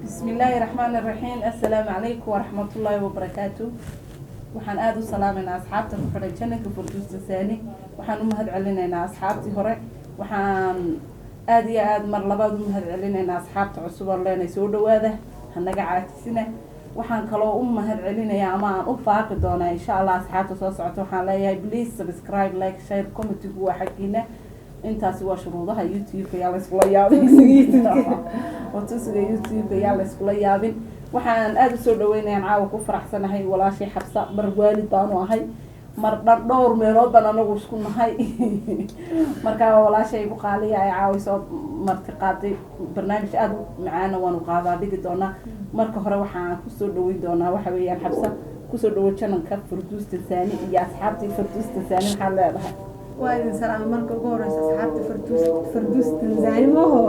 Bismi illaahi raxmaani raxiim. Assalaamu calaykum waraxmatullaahi wabarakaatu. Waxaan aada u salaamaynaa asxaabta ku xidhay channelka Farduus Tansaani. Waxaan u mahad celinaynaa asxaabtii hore. Waxaan aada iyo aada mar labaad u mahad celinaynaa asxaabta cusub oo leenay soo dhawaada, hanaga caajisina. Waxaan kaloo u mahad celinayaa ama aan u faaqi doonaa, insha Allah, asxaabta soo socota. Waxaan leeyahay, please subscribe, like, share, commentigu waa xaggiina. Intaasi waa shuruudaha YouTube-ka, yaa la iskula yaabin. Waa tusiga YouTube-ka, yaa la iskula yaabin. Waxaan aada usoo dhaweynayaan, caawa ku faraxsanahay, walaashay Xabsa. Mar waalid baanu ahay, mar dhan dhowr meelood baan anagu isku nahay. Markaa walaashay igu qaaliya ay caawi soo marti qaaday. Barnaamij aada u macaana waanu qaadaa dhigi doonaa. Marka hore waxaan kusoo dhaweyn doonaa, waxa weeyaan, Xabsa. Kusoo dhawo channelka Farduus Tansaani iyo asxaabtii Farduus Tansaani. Maxaad leedahay? Waa idin salaamay marka ugu horeysa, asxaabta Farduus, Farduus Tanzani maho,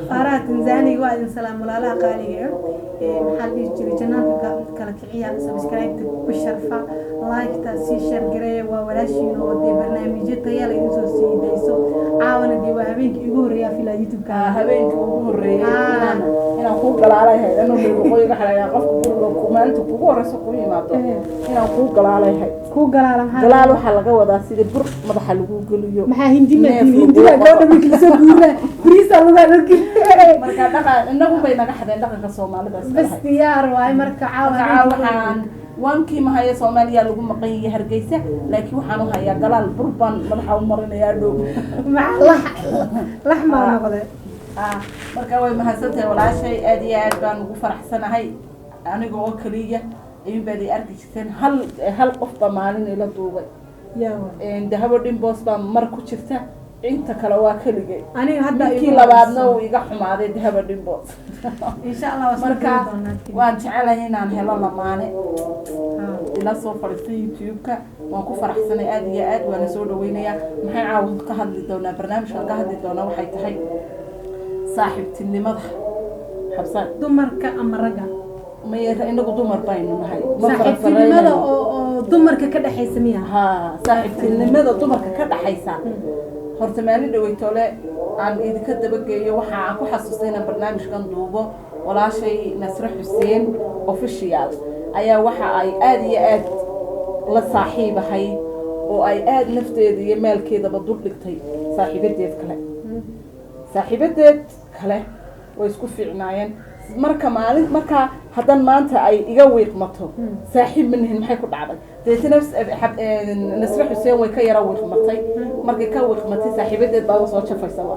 qaaraha Tanzaniga. Waa idin salaam, walaalaha qaaliga ah. Maxaa la dhihi jiray, channelka kala kiciya, subscribe-ta ku sharfa, like-ta sii share gareeya. Waa walaashiin oo dee barnaamijyo taya la idin soo sii dayso. Caawana dee waa habeenkii igu horreeyaa filaa YouTube-ka. Habeenkii ugu horreeyay inaan kuu galaalayhay anuu waqooyiga xalayaa. Qofka guriga maalinta kugu horeysa kuu yimaado inaan kuu galaalayhay. Kuu galaala maxaa? Galaal waxaa laga wadaa sida bur madaxa lagu geliyo. Maxaa hindi Neef maatiin lagu hindida qabo. Gabadha markii lasoo guuraa bariisa lugaa loo geliyo. Marka dhaqa inagu bay naga xadeen dhaqanka Soomaalida iska bas lahay. Diyaar waaye marka caawa. Marka caawa waxaan waankii mahaya Soomaaliya lagu maqan yahay Hargeysa, laakiin waxaan u hayaa galaal, bur baan madaxa u marinayaa dhow. Maxaa lax lax maa noqday? Marka way mahadsantahay walaashay. Aada iyo aad baan ugu faraxsanahay. Aniga oo keliya ayuun baad i arki jirteen. Hal hal qof baa maalin ila duubay. Yaa? Dahabo Dhimboos baa mar ku jirta, inta kale waa keligay. Aniga hadda midkii igu labaadna horeyso. Uu iga xumaaday Dahaba Dhimboos. Insha Allah waa soo Marka geli doonaa. waan jecelahay inaan helo lamaane ila soo fadhiistay YouTube-ka. Waan ku faraxsanay aada iyo aad, waana soo dhaweynayaa. Maxay caawa ka hadli doonaa? Barnaamijkan ka hadli doonaa waxay tahay saaxiibtinimada, Xabsaan. Dumarka ama ragga? May, inagu dumar baynu nahay, ma saaxiibtinimada farafaraynayo. Oo dumarka ka dhexaysa miya? Haa, saaxiibtinimada dumarka ka dhaxaysa. Horta maalin dhaweytole aan idinka dabageeyo, waxa aan ku xasuustay inaan barnaamijkan duubo, walaashay Nasre Xuseen Official ayaa waxa ay aada iyo aad la saaxiibahayd oo ay aada nafteeda iyo maalkeedaba dul dhigtay saaxiibadeed kale. Saaxiibadeed kale way isku fiicnaayeen. Marka maalin markaa haddan maanta ay iga wiiqmato, saaxiib ma nihin, maxay ku dhacday? Deetana Nasre Xuseen way ka yara wiiqmatay. Markay ka wiiqmatay, saaxiibadeed baaba soo jafaysaba.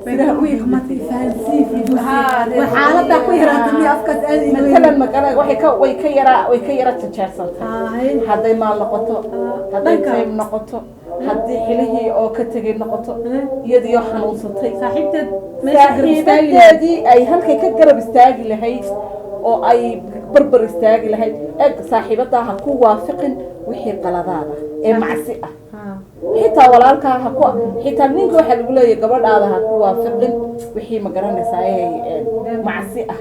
Way ku wiiqmatay, fahansii Firduusi. Haa, waa xaaladaa ku yaraatay miya afkaas aada iga weyn? Matalan magala way ka yara jajeersantay. Hadday maal noqoto, hadday dhanka. Tayb noqoto, haddii xilihii oo ka tegay noqoto, iyadiioo xanuunsatay. Saaxiibteed meesha garab istaagi lahayd. Saaxiibadeedii ay halkay ka garab istaagi lahayd oo ay barbar istaagi lahayd. Eg, saaxiibadaa ha ku waafiqin wixii qaladaada ee macsi ah. Xitaa walaalkaa ha ku, xitaa ninka waxaa lagu leeyahay gabadhaada ha ku waafiqin wixii, ma garanaysaa, ee macsi ah,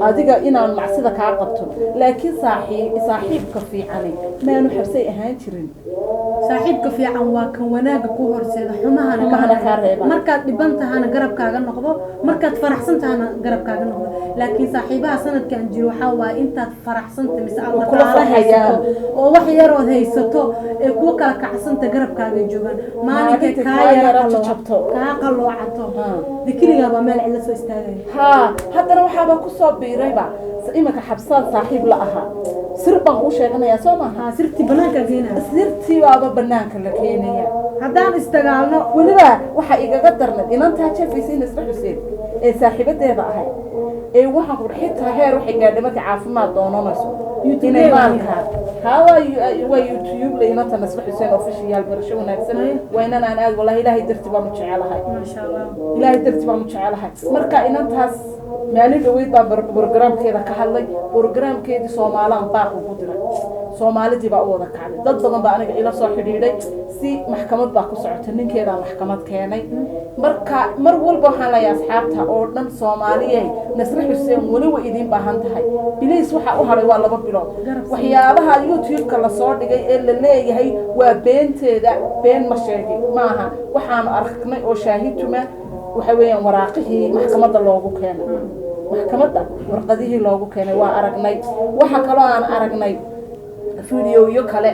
adiga inaan macsida kaa qabto. Laakiin saaxiibka fiicani maanu Xabsay ahaan jirin. Saaxiibka fiican waa kan wanaaga ku horseeda, xumahana xumahana kaa reeba. Markaad dhiban tahana garabkaaga noqdo, markaad faraxsan tahana garabkaaga noqdo. Laakiin saaxiibaha sanadkan jiro waxaa waaye intaad faraxsanta mise aad waa kula dhaqaalo farxayaan. haysato oo wax yarood haysato ee kuwa kala kacsanta garabkaaga joogaan. Maalinkay maalinta kaa kaa yara yara jajabto. Kaa qaloocato, dee keligaa baa meel cidla soo istaagaya. Haa, haddana waxaaba kusoo biirayba iminka Xabsaan saaxiib la ahaa. Sir baan kuu sheeganayaa, soo maaha? Haa, sirtii banaanka keenaya. Sirtii baaba banaanka la keenaya. Haddaan isdagaalno. Weliba waxaa igaga darnay inantaa jafaysay, Nasre Xuseen ee saaxiibadeeda ahayd, ee waxaan ku xitaa heer waxay gaadhay markay caafimaad doonanayso YouTube inay waa maalka haa, waa YouTube la inanta Nasre Xuseen Official. Barasho wanaagsan. Waa inan aan aad, wallahi, Ilaahay darti baan u jecelahay. Maasha Allah. Ilaahay darti baan u jecelahay. Marka inantaas maalin dhaweyd baan programkeeda ka hadlay. Programkeedii Soomaalaan baaq ugu diray, Soomaalidii baa u wada kacday. Dad badan baa aniga ila soo xidhiidhay. Si maxkamad baa ku socota, ninkeedaa maxkamad keenay. Marka mar walba waxaan leeyahay asxaabta oo dhan, Soomaaliyey, Nasre Xuseen weli way idiin baahan tahay. Biliis, waxaa u hadhay waa 2 bilood. Garab siin. Waxyaabaha YouTube-ka lasoo dhigay ee la leeyahay waa beenteeda, been ma sheegin maaha. Waxaanu aragnay oo shaahidtuma waxa weeyaan waraaqihii maxkamadda loogu keenay. Maxkamadda warqadihii loogu keenay waa aragnay. Waxa kaloo aan aragnay fideoyo kale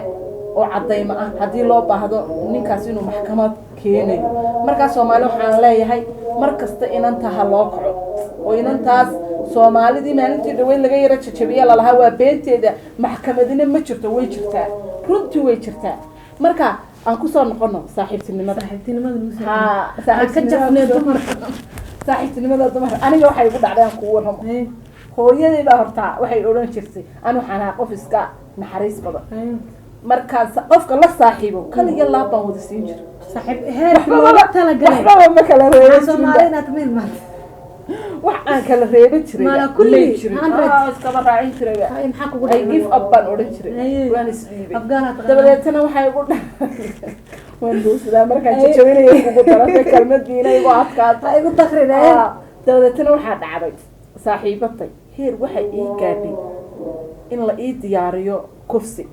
oo caddaymo ah, haddii loo baahdo ninkaas inuu maxkamad keenayo. Markaa Soomaali waxaan leeyahay, mar kasta inanta ha loo kaco, oo inantaas Soomaalidii maalintii dhaweyn laga yaro jajabiya lalahaa waa beenteeda, maxkamadina ma jirto. Way jirtaa, runtii way jirtaa. Marka aan kusoo noqono saaxiibtinimada. Saaxiibtinimada lagu soo Haa. Aan ka jafnay dumarka. Saaxiibtinimada dumarka, aniga waxay igu dhacday aan kugu warramo. Hooyaday baa hortaa waxay odhan jirtay, anu waxaan ahaa qof iska naxariis badan. Markaan qofka la saaxiibo, kaliya laab baan wada siin jiray. Saaxiib heerka looga talagalay. Waxbaba ma kala reeban jirin. Soomaalida inaad kamid maanta. Wax aan kala reeban jiray Mala kulli, may jirin. 100. Iskaba raacin jiray. Hay, maxaa kugu I dhacay? give up baan odhan jiray. Waan isdhiibay. Afgaanaa taqaanaa. Dabadeetana waxay igu dhacay, waan doogsadaa markaan jajabinaya, kugu darantay kelmadiina igu adkaatay. Ha igu takrin. Dabadeetana waxaa dhacday, saaxiibatay heer waxay ii gaadhay in la ii diyaariyo kufsi.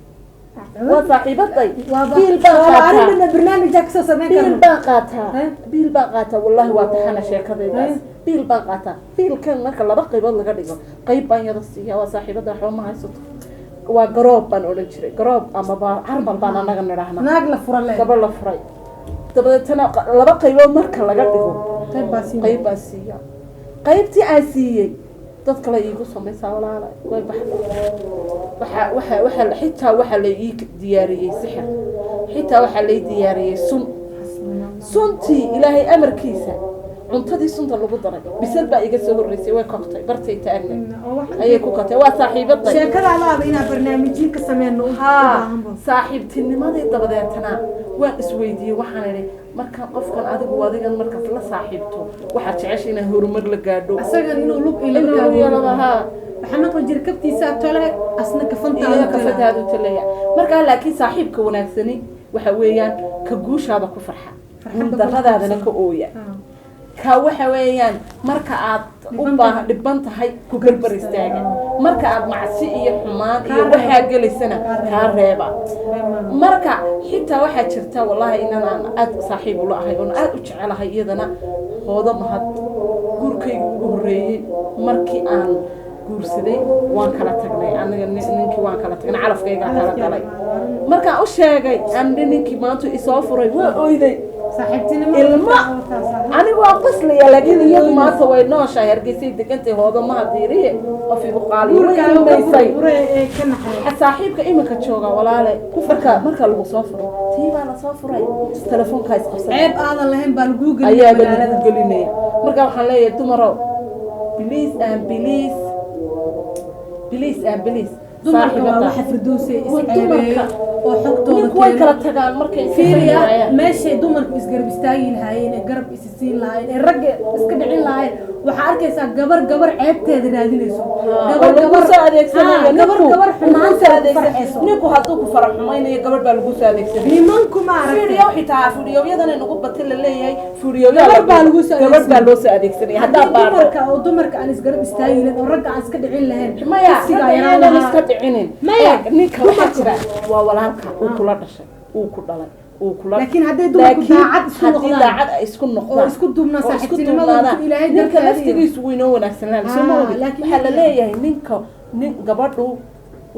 Waa saaxiibaday. Biil baan waaba qaataa. Arrinna barnaamijaa kasoo sameyn Biil karno. baan qaataa. Eh? Biil baan qaataa, wallahi waa taxana sheekadaydaas. Eh? Biil baan qaataa. Biilkan marka laba qaybood laga dhigo, qayb baan yada siiya, waa saaxiibada, waxba ma haysato, waa garoob baan odhan jiray, garoob amaba carmal baan anaga nidhahnaa. Naag la fura le. Gabadh la furay. Dabadeetana laba qaybood marka laga dhigo, qayb baa siin. Qayb baan siiya. Qaybtii aan siiyey dad kale iigu samaysaa, walaala, way baxda. Waxa xitaa waxaa la ii diyaariyey sixir, xitaa waxaa lay diyaariyey sun. Suntii, Ilaahay amarkiisa, cuntadii sunta lagu daray bisad baa iga soo horreysay, way koktay bartay taagnay ayay ku kotay. Waa saaxiibaday. Sheekada alaaba inaa barnaamijyin ka sameyno u Haa. baahanba. Saaxiibtinimadii dabadeetana waan isweydiiyey, waxaan idhi, markaan qofkan adigu adigan markaad la saaxiibto, waxaad jecesha inaad horumar la gaadho. Asagan inuu lug ilo. Inuu yeelado, haa. Waxaa maqli jira kabtiisa tole, asna kafantaada. Iyada kafantaadu talaya. Markaa laakiin saaxiibka wanaagsani waxa weeyaan ka guushaada ku farxa, Farxadda ku guuldarradaadana ka ooya, ka waxa weeyaan marka aad u Dhiban baa tahay. Dhiban tahay ku garbar istaaga, marka aad macsi iyo xumaan iyo Kaa reeba. waxaa gelaysana Kaa reeba. kaa reeba. Marka xitaa waxaa jirta, wallahi, inan aan aad saaxiib ula ahay oon aad u jecelahay, iyadana hoodo mahad. Guurkayga ugu horreeyey markii aan guursaday waan kala tagnay aniga ninkii, waan kala tagnay, calafkaygaa kala galay. Markaan u sheegay aan ninkii maanta isoo furay, waa oyday. Saaxiibtinimo. Ilma anigu waan qoslaya, laakiin iyadu maanta way nooshahay, Hargeysay degantay. Hoodo mahadiiriye, qof igu qaaliyo, way guurkaaga ka ilmaysay. burburay ee ka naxay. Saaxiibka iminka jooga, walaale, marka lagu soo furo, tii baa lasoo furay, telefoonkaa isqabsanay. Ceeb aadan lahayn baa laguu geliyay Ayaaba magaalada. Lagu gelinaya. Marka waxaan leeyahay, dumarow, please and please, please and please. Dumarka waa Saaxiibada. waxa Firdowsi is Waa ceebeeyo dumarka. oo xogtooda Ninku way keeno. kala tagaan markay is Fiiriya, waayaan. Meeshay dumarku isgarab istaagi lahaayeen ee garab isi siin lahaayeen ee ragga iska dhicin lahaayeen, waxaa arkaysaa gabar gabar ceebteeda raadinayso. Oo lagu soo adeegsanayo. Haa, gabar ninku gabar lagu soo xumaanta adeegsan- farxayso. Ninku hadduu ku fara xumaynayo, gabadh baa lagu soo adeegsanaya. Nimanku ma aragtay? Fiidiyo, xitaa fiidiyowyadana nagu batay la leeyahay fiidiyoya. Gabar baa lagu soo Gabadh baa adeegsanaya. loo soo adeegsanaya haddaa Haddii baadho. dumarka oo dumarka aan isgarab istaagi lahayn oo ragga aan iska dhicin lahayn, Maya, kufsiga ragga yaraan yaanan lahaa. iska dhicinin. Maya, Eeg, ninka waxaa dumarku- jira waa walaalka, uu kula dhashay, uu ku dhalay, uu kula Laakiin hadday dumarku Laakiin daacad isku haddii noqdaan, daacad ay isku noqdaan oo isku duubnaan oo isku saaxiibtinimadooda duubnaadaan, ku Ilaahay ninka darteeda iyo- laftigiisu wuu inoo wanaagsanaan, soo ma ogi? Laakiin Waxaa la leeyahay ninka nin gabadhu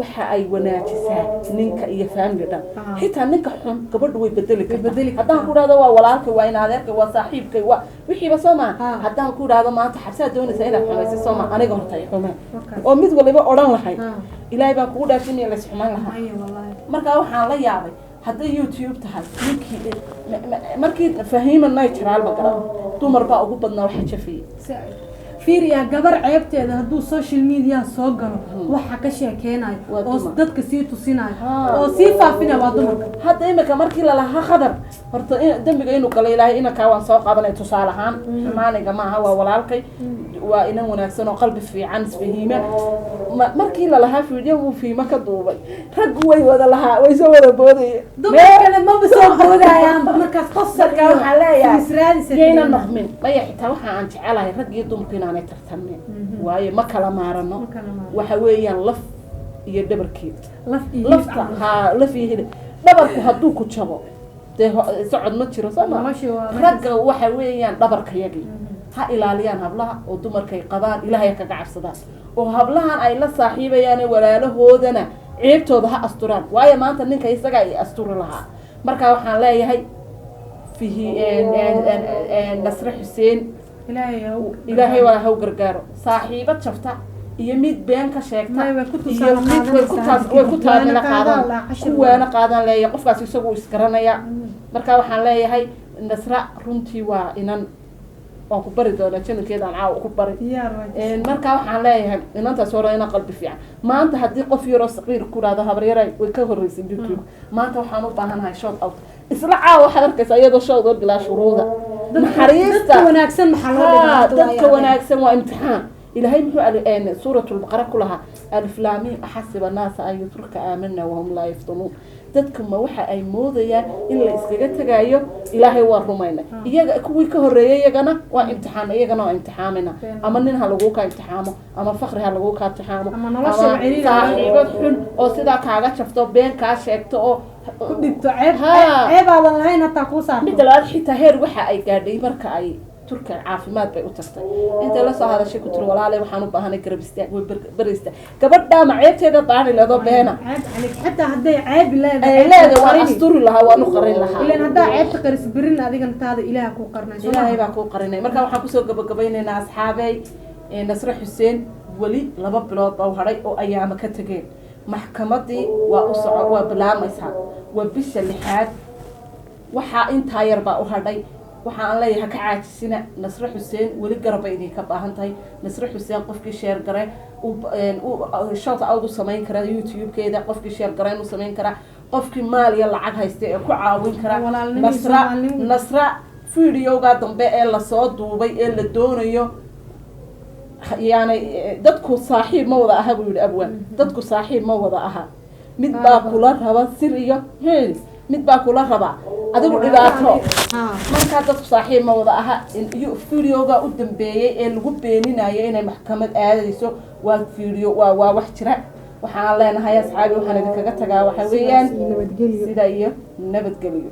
waxa ay wanaajisaa ninka iyo family dhan. Xitaa ninka xun gabadhu way bedeli kartaa. Bedeli kartaa. Haddaan ku idhahdo waa walaalkay, waa in adeerkay, waa saaxiibkay, waa wixiiba, soo maa? Haddaan ku idhahdo maanta xabsaad doonaysaa inaad xumayso, soo maa? Aniga horta ay xumeen oo mid waliba odhan lahay, Ilaahay baan kugu dhaafin, lays xumaan lahaa. Maya, wallaahi. Markaa waxaan la yaabay, hadday YouTube tahay, ninkii markii Fahiima Natural ma garan, dumar baa ugu badnaa waxa jafiyey. Fiiriya, gabar ceebteeda hadduu social media soo galo, waxa ka sheekeynayo Waa oo dumar. dadka sii tusinayo Haa. oo sii faafinaya waa dumarka. Hadda imika markii lalahaa Khadar horta dembiga inuu galo, Ilaahay inankaa waan soo qaadanay tusaale ahaan, xumaaniga maaha, waa walaalkay, waa inan wanaagsan oo qalbi fiican isfahiima. Markii lalahaa fiidyo wuu fiimo ka duubay, raggu way wada lahaa, way soo wada boodayeen. Dumarkana maba soo boodayaanba markaas qosol. Marka waxaan leeyahay, israadisa. Yayna noqmin. Maya, xitaa waxa aan jecelahay rag iyo dumarku inaanay tartamin, waayo ma kala maarano. Ma kala maarano. Waxa weeyaan laf iyo dhabarkeed. Laf iyo Lafta, haa, laf iyo hilib. Dhabarku hadduu ku jabo, dee socod ma jiro, soo ma? Nolosha waa Ragga waxa weeyaan dhabarkayagii. Ha ilaaliyaan hablaha oo dumarkay qabaan, Ilaahay ha kaga cabsadaan, oo hablahan ay la saaxiibayaan walaalahoodana ceebtooda ha asturaan, waayo maanta ninka isagaa i asturi lahaa. Marka waxaan leeyahay fihi Nasre Xuseen, Ilaahay ha u Ilaahay waa haw gargaaro. Saaxiibad jabta iyo mid been ka sheegta May way ku iyo tusaale mid way ku taas qaadanaysaa. way ku taasila Waana qaadan qaadan lahaa, cashir ku waana qaadan leeyahay qofkaas, isagu isgaranaya. Marka waxaan leeyahay Nasra runtii waa inan waan ku bari doonaa channelkeeda aan caawa ku bari. Diyaar waa. Marka waxaan leeyahay inantaas hore ina qalbi fiican. Maanta haddii qof yaroo saqiir ku dhahdo habaryara way ka horreysay YouTube, maanta waxaan u baahanahay shout out, isla caawa waxaad arkaysaa iyadoo shout out bilaa shuruuda naxariista. Dadka wanaagsan maxaa loo dhigaa? Haa, dadka wanaagsan waa imtixaan. Ilaahay muxuu suurat lbaqara ku lahaa? Alif laam miim, axasiba naasa an yutraka aamana wahum laa yaftanuun. Dadka ma waxa ay moodayaan in la iskaga tagaayo Ilaahay waa rumaynay? Iyaga kuwii ka horreeyay iyagana waa imtixaan, iyagana waa imtixaamina. Ama nin ha laguu kaa imtixaamo, ama fakri ha laguu kaa imtixaamo, ama nolosha ama ciriiri ha saaxiibad xun oo sidaa kaaga jafto, been kaa sheegto oo ku dhibto ceeb, ceebaadan lahayn hataa kuu saarto. Midda labaad, xitaa heer waxa ay gaadhay marka ay Turkan caafimaad bay u tagtay, intay lasoo hadashay ku tiri: "Walaalay, waxaan u baahanay garab istaag." Way beri istaag gabadhaa ma ceebteeda daani leedo beena. Ceeb calik, xitaa hadday ceeb leedahay ay leedahay waan asturi lahaa, waan u qarin lahaa. Ilan haddaa ceebta qaris berin adigana taada Ilaah kuu qarnay soo Ilaahay maaha? Baa kuu qarinay. Marka waxaan kusoo gabagabaynaynaa, asxaabey, Nasre Xuseen weli 2 bilood baa u hadhay oo ayaama ka tegeen. Maxkamadii waa u soco, waa bilaamaysaa, waa bisha lixaad. Waxaa intaa yar baa u hadhay. Waxa aan leeyahay, ha ka caajisina Nasre Xuseen, weli garab bay idinka baahan tahay. Nasre Xuseen qofkii share gare shout out u samayn kara YouTube-keeda, qofkii share gareyn u samayn kara, qofkii maal iyo lacag haysta ee ku caawin kara Walaalnimo iyo Nasra. Soomaalinimo. Nasra videoga dambe ee lasoo duubay ee la doonayo yaani dadku saaxiib ma wada aha buu yihi abwaan, dadku saaxiib ma wada aha. Mid baa kula raba sir iyo muxuu yidhi, mid baa kula raba adigu dhibaato. Markaa dadku saaxiib ma wada aha. Iyo videoga u dambeeyey ee lagu beeninayo inay maxkamad aadayso waa video, waa wax jira. Waxaan leenahay, asxaabi, waxaan idinkaga tagaa waxa weeyaan nabadgelyo. Sida iyo nabadgelyo.